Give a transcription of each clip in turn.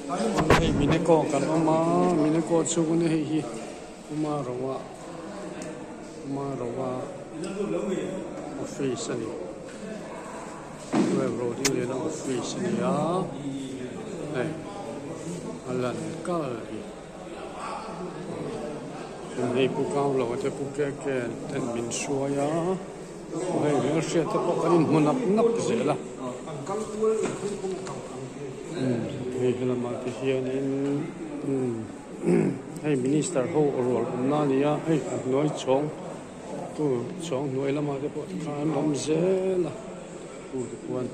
Hei Mineko kan awm a, Mineko chhungin hei hi Uma Roa Uma Roa office a ni. Rodingliana office a ni a, hei a lan kal hi. Hei pu kau lo te pu ke ke ten min hruai a hei hmelhriat te pawh kan inhmu nak nak zel a hei helamah te hianin hei minister ho rual awmna a ni a hei a hnuai chhawng tu chhawng hnuai lamah te pawh tikhan an awm zel a tu te khuan.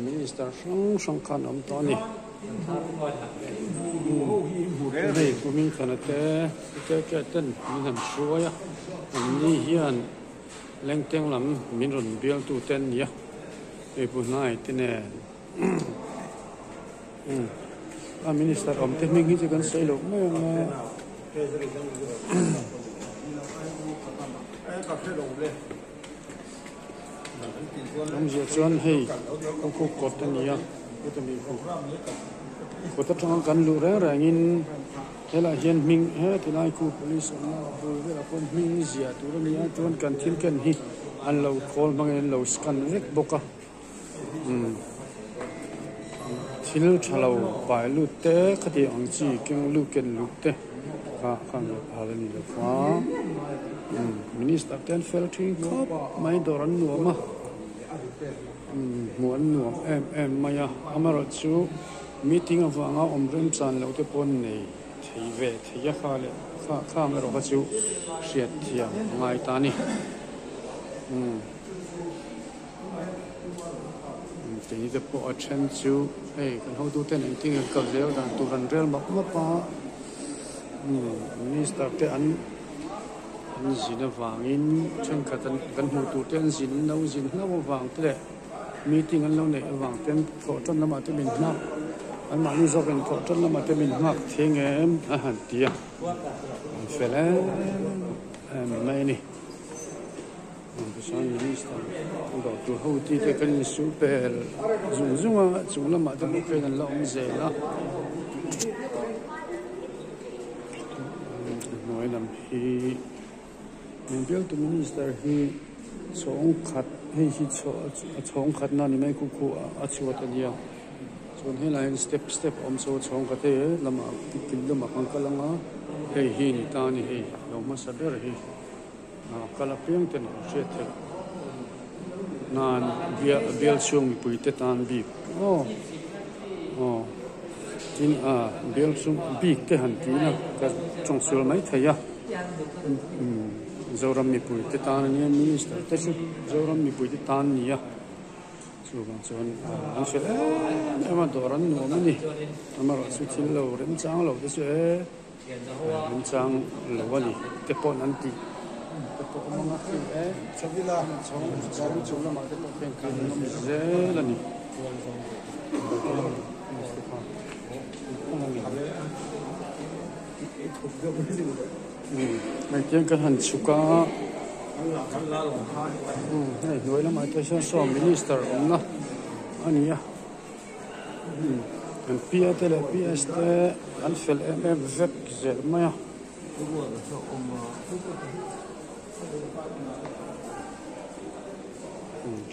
Minister hrang hrang khan a awm tawh a ni. Hei kumin khana te ke ten min han hruai a, an ni hian lengteng lam min rawn bial tu te an ni a, hei pu hnai te nen a minister awm te hming hi chu kan sawi loh mai ang a. Awmzia chuan hei kawngkhur kawt a ni a kawt atanga kan luh reng rengin helaiah hian hming heti lai khu police awmna a bul velah pawh hming ziah tur a ni a chuan kan thil ken hi an lo khawl hmangin an lo scan vek bawk a umm thil tha lo pai lut te khatiang ang chi keng lut ken luh te kha khan lo phal a ni lo va umm minister te an fel thin khawp mai dawr an nuam a umm hmuh an nuam em em mai a amaherawh chu meeting avanga awm remchan loh te pawh an nei thei ve thei a kha leh kha khang erawh kha chu hriat thiam a ngai ta a ni umm. Kei te pawh a then chu hei kan hotu ten engtin nge kal zel dan tur an rel map map a minister te an an zin avangin thenkhat an kan hmuh tur te an zin an lo zin hlauh avang te leh meeting an lo neih avang ten thawh tan lamah te min nghak an mahni zawkin thawh tan lamah te min nghak thei ngem a han ti a an fel em em mai a ni. Tichuan minister dawr tur ho ti te kan insuh pel zung zung a chung lamah te pawh khian an la awm zel a hnuai lam hi min bialtu minister hi chhawng khat hei hi a chhawng khat na ni mai khu khu a chhuat a nia chuan helaiah hian step step a awm chho a chhawng khat hei lamah kil lamah kan kal ang a hei hi ni ta a ni hei lo hmasa ber hi. Kal apiang ten an hriat theih nan bial chhung mipui te tan bik aw aw tin a bial chhung bik te han tih na ka tawng sual mai thei a Zoram mipui te tan ania minister te chu Zoram mipui te tan a ni a chuvang chuan an fel em em a dawr an nuam a ni amaherawhchu thil lo remchang lo te chu e. Remchang lo a ni te pawh an tih te pawh awm ang a hei e chhawng chhawng chung lamah te pawh khian kan awm zel a ni. Hei tiang kan han chhuk a hei hnuai lamah te hian saw minister awmna a ni a. Kan PA te leh PS te an fel em em vek zel mai a.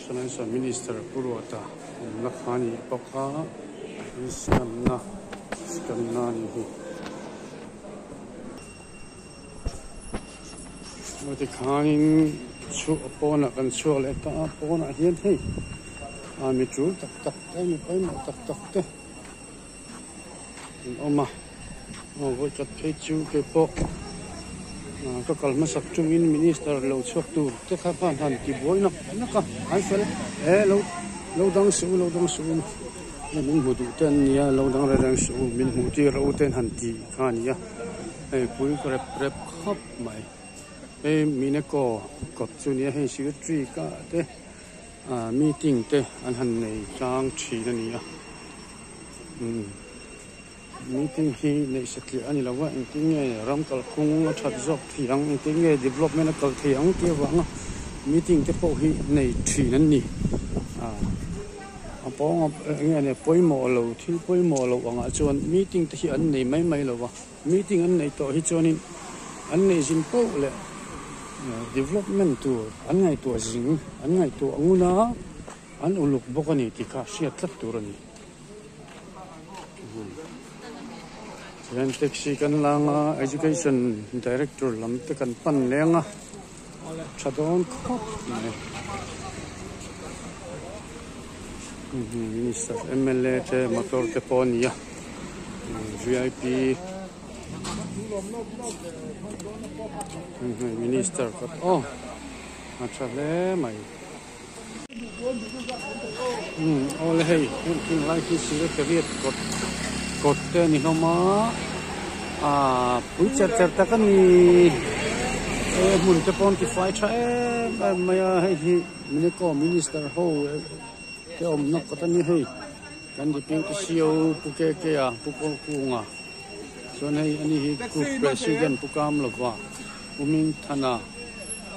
Finance Minister Pu Ruata awmna kha a nih bawk a, an siamna scanna a nih hi. Tikhanin chhuah pawnah kan chhuak leh ta a, pawnah hian hei ah mi tul tak tak te mi pawimawh tak tak te an awm a, aw vawikhat phei chu keipawh ah ka kal hmasak chungin minister lo chhuak tur te kha khan han ti buai nak nak a, an fel e lo lo dang suh u lo dang suh u min hmu duh te an nia lo dang reng reng suh u min hmuh tir rawh u te an han ti kha a ni a. Hei pui rep rep khawp mai hei Mineko kawt chu nia hei secretary ka te ah meeting te an han nei tlang thin a ni a umm meeting hi neih satliah a ni lo va engtin nge ram kalphung a that zawk thei ang engtin nge development a kal thei ang tih avanga meeting te pawh hi nei thin an ni ah. A pawng a eng nge nia pawimawh lo thil pawimawh loh angah chuan meeting te hi an nei mai mai lo va meeting an neih tawh hi chuanin an neih zin poh leh development tur an ngaihtuah zing an ngaihtuah ngun a an uluk bawk a ni tih kha hriat tlat tur a ni. Chuan taxi kan lang a education director lam te kan pan leng a tha dawn khawp mai minister mla te motor te pawh a ni a vip minister aw a tha hle mai. Umm awle hei heng thing lai khi secretariat kawt kawt te a ni hlawm a aaa pui cher cher tak a ni he hmun te pawh an ti fai tha em em mai a hei hi Minico minister ho te awmna kawt a ni hei kan deputy C_O pu K_K a pu Kawlkunga chuan hei ani hi group president pu Kamlova pu Mingthana.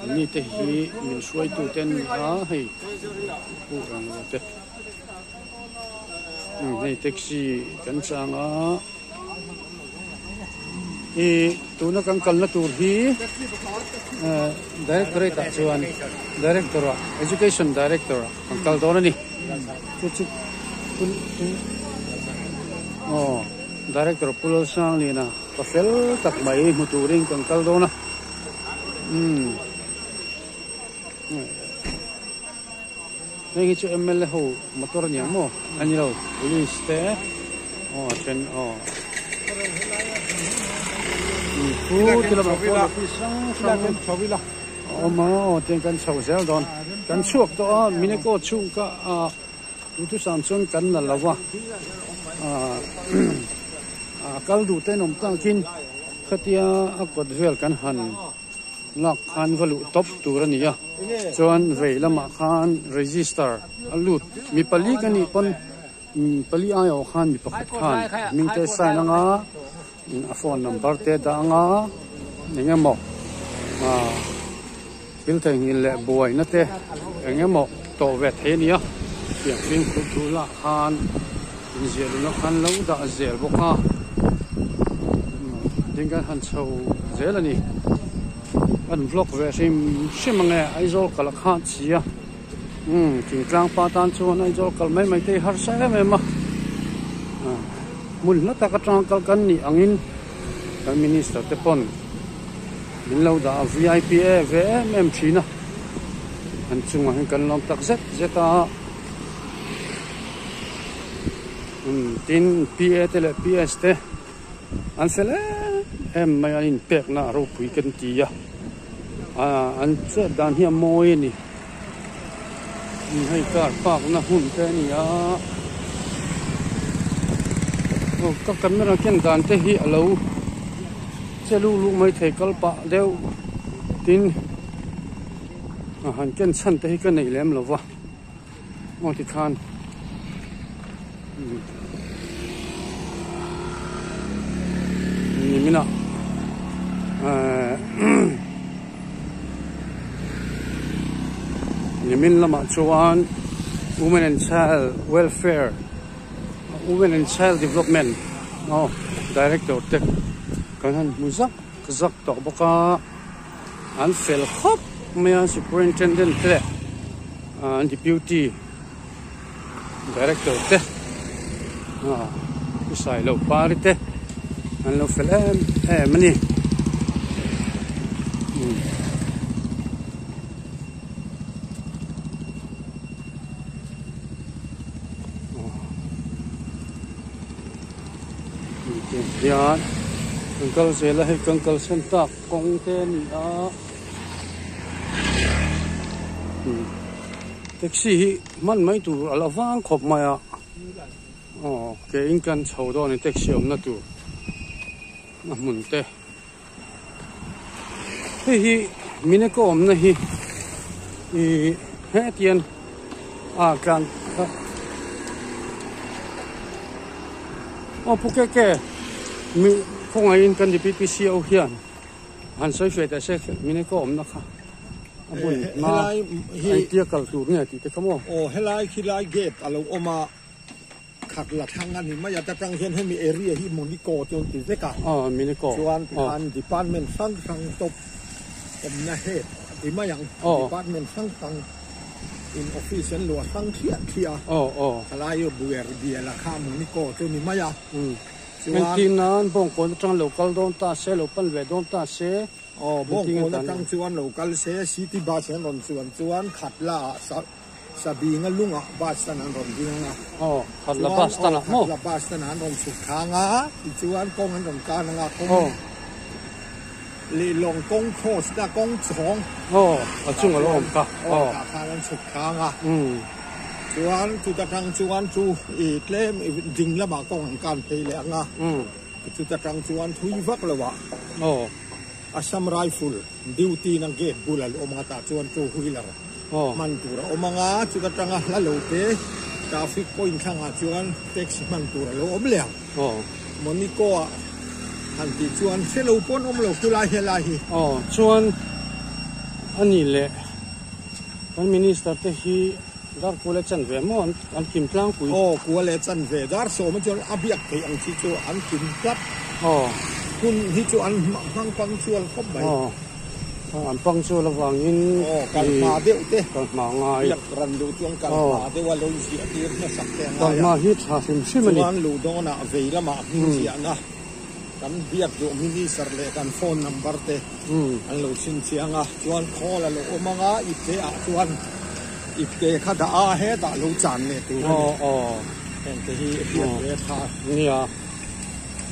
Anni te hi min hruaitu te an ni a hei pu ang lo te hei taxi kan chang a ih tuna kan kalna tur hi eh directorate ah chuan director ah education director ah kan kal dawn a ni chu chu aw director pu Lalsangliana ka fel tak mai hmu turin kan kal dawn a. Umm heng hi chu mla ho motor a niang maw a ni lo police te aw a then aw chu ti lamah pawh office hrang hrang a awm a aw tiang kan chho zel dawn kan chhuak tawh a mineko chhung kha ah duhthusam chuan kan la lo va ah kal duh te an awm takin. Khatia a kawt vel kan han lak khan va luh tawp tur a ni a, chuan vei lamah khan register a lut mi pali ka nih pawn pali aiawh khan mi pakhat khan hming te sign anga a phone number te dah anga eng emaw ah thil theihnghilh leh buaina te eng emaw tawh ve thei a ni a, tiang fimkhur thu lah khan. Inziah luna khan lo dah zel bawk a tin kan han chho zel a ni an vlog ve hrim hrim ange Aizawl kal a khat si a umm thingtlang pa tan chuan Aizawl kal mai mai te hi harsa em em a hmun hla tak atanga kal kan nih angin kan minister te pawn min lo dah a vip e ve em em thin a an chungah hian kan lawm tak zet zet a. Tin PA te leh PS te an fel em em mai a an inpekna a ropui kan ti a ah an chet dan hi a mawi a ni hei car park na hmun te a ni a aw ka camera ken dan te hi a lo che luh luh mai thei kal pah deuh tin a han ken chhan te hi ka neih lem lo va. Aw tikhan nimin ah nimin lamah chuan women and child welfare women and child development aw director te kan han hmu zak zak tawh bawk a. An fel khawp mai a superintendent te leh an deputy director te pu Sailo Pari te an lo fel em em a ni. Hian kan kal zel a hei kan kalsan tak kawng te a ni a taxi hi hman mai tur a la vang khawp mai a aw ke in kan chho dawn a ni taxi awmna tur a hmun te hei hi mineko awmna hi ih hetiang a tlan aw pu keke mi khawngaihin kan deputy C_O hian han sawi feh teh se mineko awmna kha. A hmun hma engtia kal tur nge tih te kha maw? Aw helai khilai gate a lo awm a, khat la thlang a ni mai a, ta tang hian hemi area hi Monico chu an ti vek a, chuan tikhan department hrang hrang top awmna head a ti mai ang, department hrang hrang in office an luah hrang thliah thliah a, khalai buer bial a kha Monico chu ni mai a, chuan. Engtin nan bawngkawn atang lo kal dawn ta se, lo pan ve dawn ta se. Aw, Bawngkawn atang chuan lo kal se, City Bus an rawn chuan chuan Khatla ah Sabinga lungah bus stand an rawn ding ang a. Aw, Khatla bus stand ah maw? Khatla bus stand ah an rawn chhuk thang a, tichuan kawng an rawn kan ang a, kawng Leilawng kawng cross na kawng chhawng. Aw, a chung a lo awm kha. Aw, tah khan an chhuk thang a. Chuan chuta tang chuan chu i tlem ding lamah kawng an kan phei leh ang a. Chuta tang chuan thui vak lo ah Assam Rifle duty na gate bul a lo awm ang a tah chuan two wheeler hman tur a awm ang a, chuta tanga hla lo te traffic point thlangah chuan taxi hman tur a lo awm leh ang. Monico ah han tih chuan hre lo pawn awm lo khulai helai hi. Aw chuan a nih leh kan minister te hi Dar kual e chan ve maw an kim tlangpui. Aw kual e chan ve dar sawm chuan a biak theih ang chi chu an kim tlat. Aw. Hun hi chu an hmang pang chual khawp mai. Aw an pang chual avangin. Aw kal hma deuh te. Kal hma ngai. Biak ran duh chuan kal hma deuh a lo inziah tir hmasak te a ngai a. Kal hma hi tha hrim hrim a ni. Chuan luh dawnah vei lamah hmingziahna kan biak duh minister leh kan phone number te. An lo chhinchhiang a, chuan khawl a lo awm ang a, ipte ah chuan ipte kha dah a, hetah lo chan leh tur a ni. Heng te hi hriat ve a tha. Nia,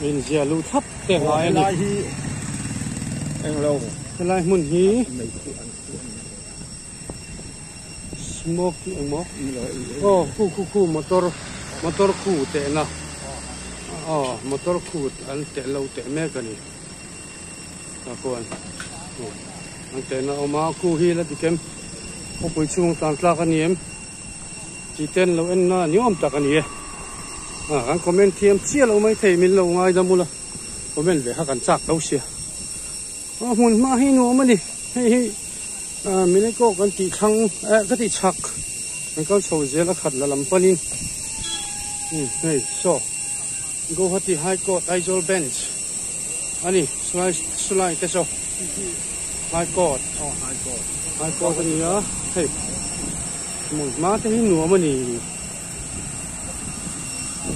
inzia luh thlap te ngai a ni. Helai hi englo. Helai hmun hi smoke hi engmaw? Aw khu khu khu motor motor khu tehna aw motor khu an teh lo teh mek a ni. Tah khuan an tehna a awm a khu hi la dik em khawpui chhung tan tlak a ni em tih te an lo en na ni awm tak a ni e ah kan comment thiam chiah lo mai thei min lo ngaidam ula comment ve kha kan chak lo sia a hmun hma hi nuam a ni hei hi ah mineko kan tih thlang eh ka tih chhak kan kal chho zel a khat la lam panin hei saw Guwahati High Court Aizawl Bench. A ni, sulai sulai te chu High Court High Court a ni a, hei hmun hma te hi nuam a ni,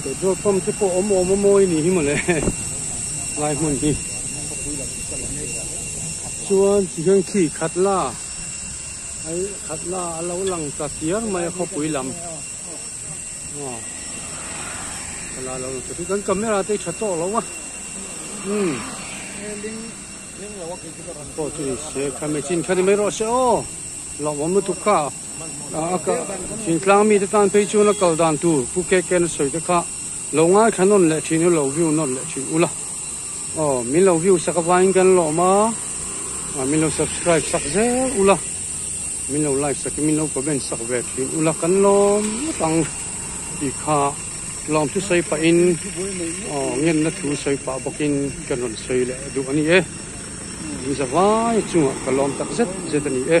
petrol pump te pawh awm awm a mawi a ni hi mawle lai hmun hi chuan tihian khi khat la ai khat la a lo lang ta chiar mai a khawpui lam. Aw la lo chu kan camera te tha tawh lo a umm pawh chu ni se kha machine kha ni mai rawh se aw hlauhawm lutuk kha a ka thingtlang mite tan phei chuan a kal dan tur pu ke ken a sawi te kha lo ngaithla nawn leh thin u lo view nawn leh thin ula aw min lo view sak avangin kan lawm a min lo subscribe sak zel ula. Min lo like sak in min lo comment sak ve thin ula kan lawm ngawt ang tih kha lawm thu sawi pah in aw ngenna thu sawi pah bawk in kan rawn sawi leh duh a ni e. In zavai chungah ka lawm tak zet zet a ni e.